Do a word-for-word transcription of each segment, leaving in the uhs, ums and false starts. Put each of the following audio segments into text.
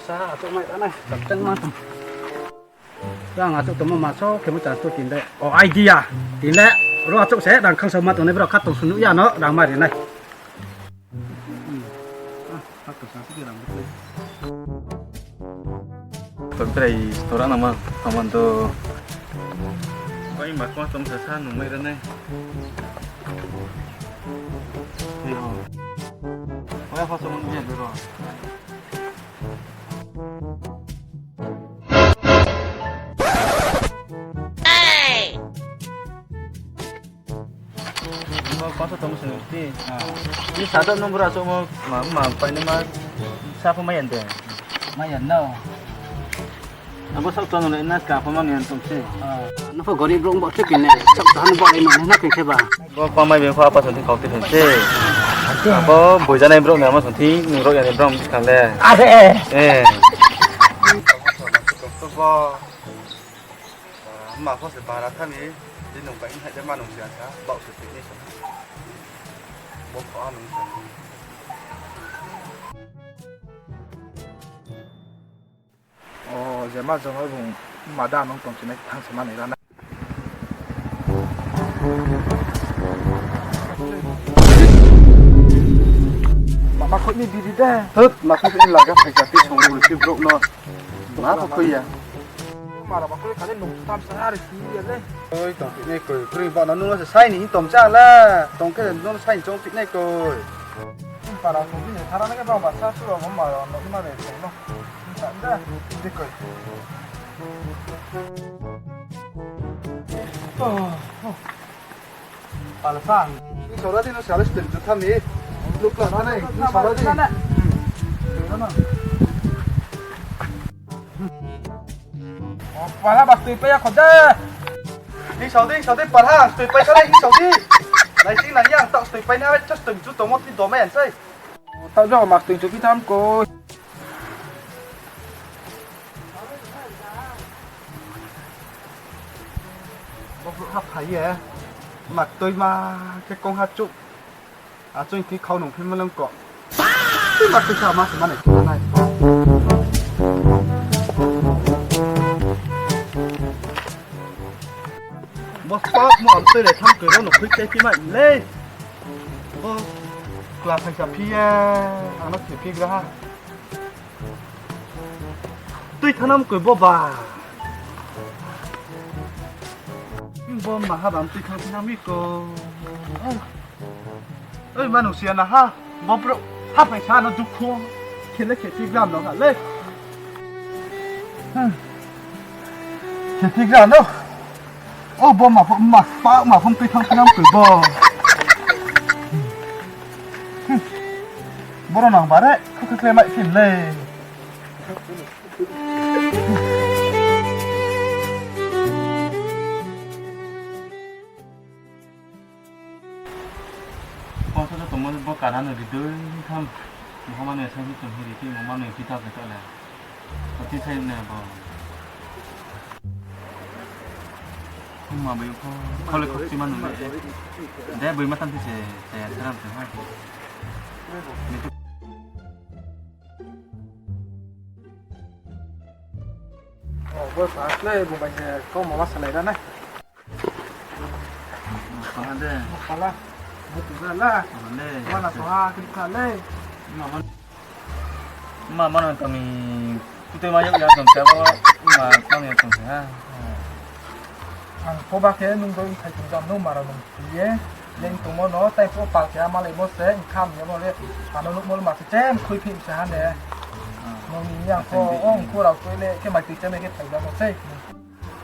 Sa achouh mai ta nai, chapchang ma tong. Rang achouh tongmo ma so khemo chance to tin de. O idea. Tin de. Ro achouh se rang khangsa ma tongnai bro kha tong sunu ya no rang ma ri nai. Hmm. Ah, kha tong sa se rang. To try stora nama aman to. Bai ma ko tong sa sa nung mai ra nai. Ni ho. Bai ho so mo ni ya bro. Mo kongsa tong sini ti. Ni sa do number aso mo ma, ma pai ni ma sa pho mai yan de. Mai yan no. Abo sa tong le na ka pho ma ni yan tong si. No pho gorib rong bo se kene. Sa ta han bo le ma na khe ba. Bo pamai beng pha apa song thing khau ti phen se. Abo boijanai brouh ni ama song thing nung rao ya ni brouh bskang le. Ade. Eh. Bo, ah, ma pho se bara thami, di nung bai hai de ma nung siya sa, bau se picnic sa. Bo pho nung sa. O, je ma joma bung ma da nung tong chinai thang se ma nai ra na. Ma, ma khoi ni biri de. Hut, ma khoi ni laga phai jati song bul si brok no. Ma khoi ya. Mara ma khoi khani nung tam sa ari si ya le. Oi, tong picnic koi, koi ba no nung se sai ni tong cha la. Tong khe nung sai ni chong picnic koi. Para song picnic thara na ke ba ba sa su ba ma no ma de no. Sa da, di koi. Oh, oh. Pala sa. Ni sora di no sara stem ju thami. Luk la thani, ni sora di. Oh, pala ba stui pa ya kho de. Ni sora di, sora di pala, stui pa sa ni sora di. Lai sing na yang tak stui pa na wet chas stem ju tomo ti doma yan sai. Tau jo ma stui chu phi tham ko. Bo brouh ha phai ye. Ma tui ma khe kong ha chu. A chung thi khau nung phi ma leng ko. Tui ma tui sa ma se ma nai chu nai. Bo spak mo am tui le tham koi ro no khui te phi ma le. Bo kla phaisa phi ye, ang no se phi gra ha. Tui thanam koi bo ba. Bo ma ha bam tui thang thanam mi ko. Oi, ma nung sia na ha. Bo brouh ha phaisa no dukhu. Khele khe phi gra no ha le. Hmm. Khe phi gra no. O bo ma pho, ma pa, ma pho tui thang thanam koi bo. Hmm. Boro nang bare, khu khu kle mai phi le. Kongsa to tongmo bo kara no ri dui tham. Mama no sang hi tong hi ri ti, mama no phi ta phi ta le. Pati sai ne bo. Khuma bai pho, khole khokchi ma nung le. De boi ma tam ti se, se tram se ha. O, bo sa le, bo bai se, kau mama salai ra nai. Pala de. Pala. Bo tu la. Pala de. Mana to ha, kri ka le. Mama. Ma, ma no kami kutui ma yag yag tong khe bo, ma kami yag tong khe ha. Ang pho ba khe nung doi thai tong jam no mara nung ye. Leng tongmo no, tai pho pal khe ama le mo se, kham ye mo le. Ano nuk mo le ma se chem khui phi se ha ne. Nung ni yang pho, ong pho rao tui le, khe mai tui chem khe thai jam mo se.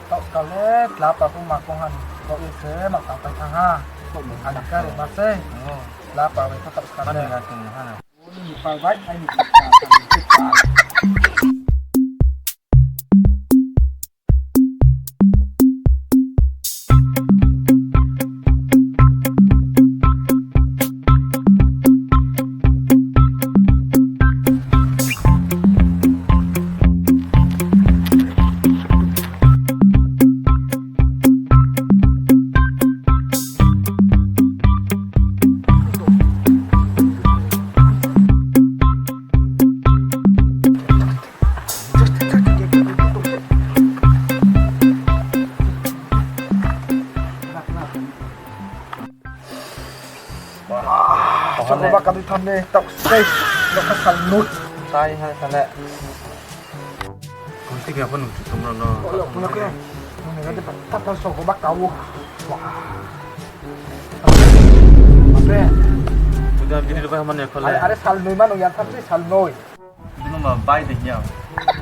Tau kal le, tla pa pho ma kong han. Kau ye se, ma tang pai thang ha. Ani kare ma se. Tla pa bai pho tau kal le. Ni pa bai, ai ni pa, pa, pa. Chokro ba kadui tham ni, taoh sei, nokha sal nut. Tai ha sale. Kung ti khe pho nung chutung rao no. Olo, puna khe. Nung ni gade pa, ta, ta, chokro ba kau. Wah. Apa? Udah bini lupa mana kau le. Are, are sal noi mano ya, tapi sal noi. Bini ma bai de ya.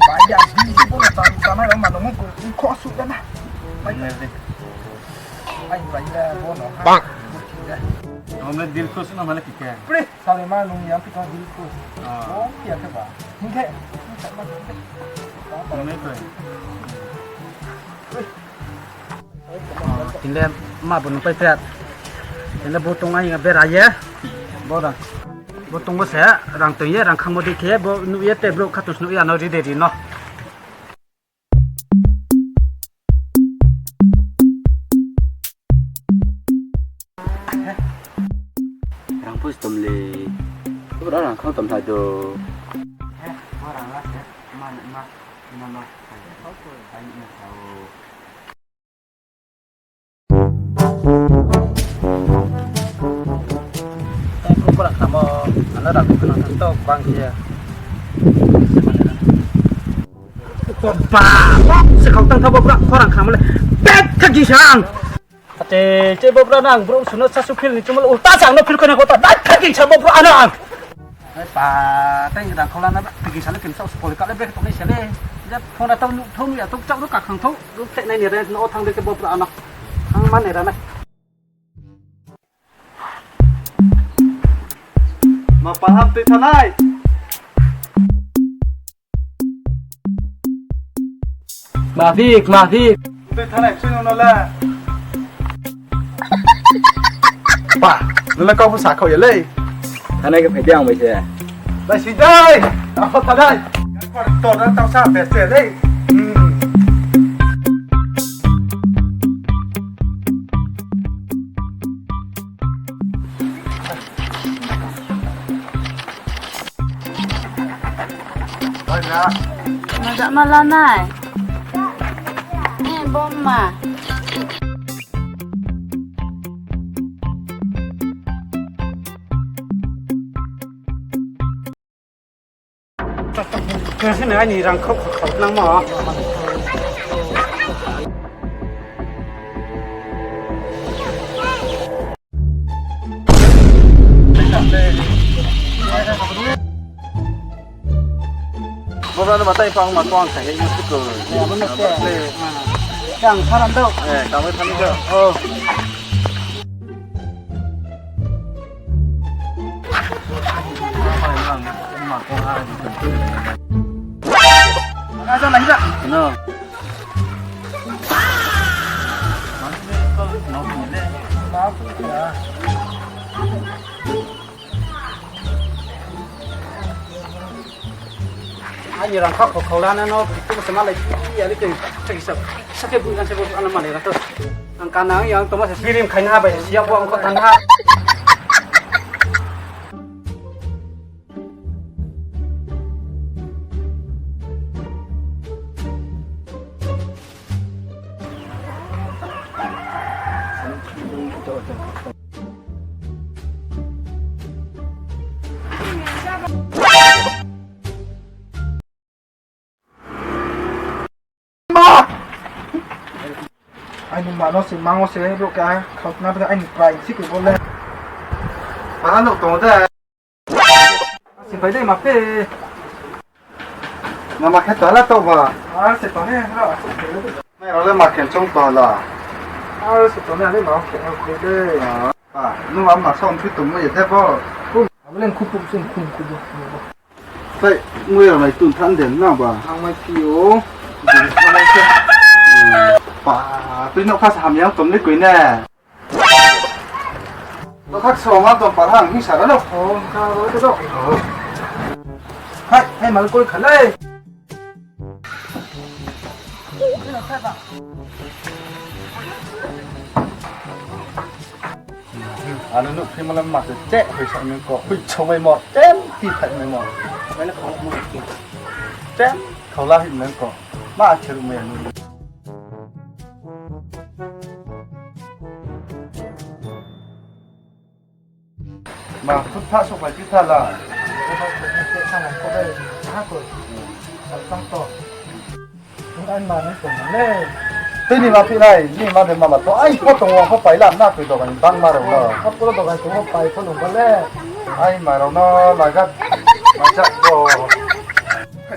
Bai ya, bini bo na tan tanai rao mano mo ko, ko su da na. Bai de. Ai, bai de, bo no. Bang. Hom le deal close na mana kike. Pre. Sale ma nung yang pika dil ko. Ah. Oh, kia ke ba. Hingke. Hingke. Hingke. Tini le ma bo nung pai pet. Tini le bo tong ai nga bera ye. Bo rang. Bo tong bo se rang tong ye rang khangmo di khe bo nuh ye te brouh khatung nuh ya no ri de ri no. Rang pho stom le. Brouh rang khang tom thai do. He, ma rang la se. Ma, ma, ma, ma. Ai, ma sao. Tei kukura khamo, ano rang kukura khamo to bang khe. Ba, ba, se khau tang thabo bra khorang khamo le. Pet kha gisang. Ate, che bo bra nang bro suno sasu phil ni chumal ulta sang no phil kona kota. Dai kha gisang bo bra nang. Ai pa, tei rang khau lana ba, tigi sale kini sao skol kale bek tong ni sale. Ja phone tau nuk thau nuk ya tuk chau nuk kakhang thau. Nuk thek nai ni re no thang de ke bo pra ano. Thang man ni ra nai. Ma pa ham tui thanai. Mafik, mafik. Tui thanai, sui nung no la. Pa, nung la kau pho sa khau ya lei. Thanai khe phai di ang bai se. Lai si dai, ang pho thanai. Kor tor na tau sa pe se lei. Hmm. Maja ma lanai. Eh, bom ma. Khe sini aini rang khok khok nangmo. Bo brao no batai pha ma kong kha hei mo suku. Yang saran do. Eh, kami thani do. Oh. Ada lagi tak? No. Ani rang kha khokho lana no, itu se malai, ya ni teng, cek isap, sakhe bu, kan se bu, ana malai rang to. Ang kana yang to ma se sirim khaina bai, siap bu ang kho thanha. Aini ma no se mango se bro ka khautna bro aini prai si ke bole. Mana no tong de. Si pai de ma pe. Nama khe tala to ba. Ah, se tong ne bro. Mai role ma khen chong to la. Ah, se tong ne ani ma khe de. Ah, nu am ma som phi tum mo ye de bo. Abo leng khupu sing khum khupu. Sai, mui rao nai tun than den na ba. Ang mai phi o. Pa, tui no khas ham yang tom ni koi ne. No khak so ma tom par hang hing sa no. Oh, ka ro de do. Hai, hai mal koi khalai. Ano nuh phim la ma se che hoi sa nung ko, hoi chomai mo, chen ti thai mai mo. Chen, khau la hoi nung ko, ma che ru mai nung. Ma, thut tha, sok bai phi tha la. Tui ni ma phi nai, ni ma de ma ma to, ai pho tong wo pho pai la, na tui dogan bang ma rao no. Ai ma rao no, laga, ma ja ko.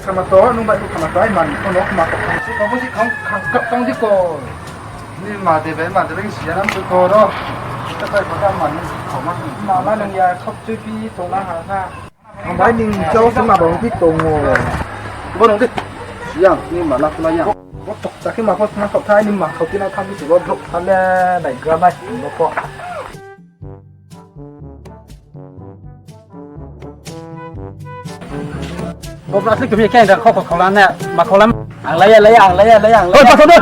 Khama to, nung bai khama to, ai man, kono khama to, khang si, khang si, khang, khang, khang, khang si ko. Ni ma de bai, ma de bai, si ya nam tu ko ro. Ta bai ko ta man, ko ma. Ma ma nung ya, khop chui pi, tong na ha ha. Ang bai ning chau se ma bang pi tong o. Bo nung de. Yang, ni ma na kula yang. Bo tok ta khe ma khop na khop thai, ni ma khop ti na tham pi tu bo drop tham le, dai gra bai, bo ko. Bo plastic tu mi khe rang kho kho khola na, ma khola. Ang lai ya, lai ya, ang lai ya, lai ya, ang lai ya. Oi, pastor doi.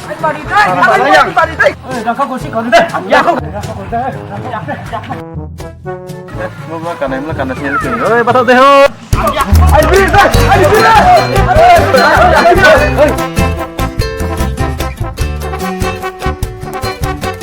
Ai, bari dai, bari dai. Oi, rang kho kho si kho dai. Ang ya kho. Mo ba kanai, mo kanai sini. Oi, pastor doi ho. Ai, bari dai, ai, bari dai.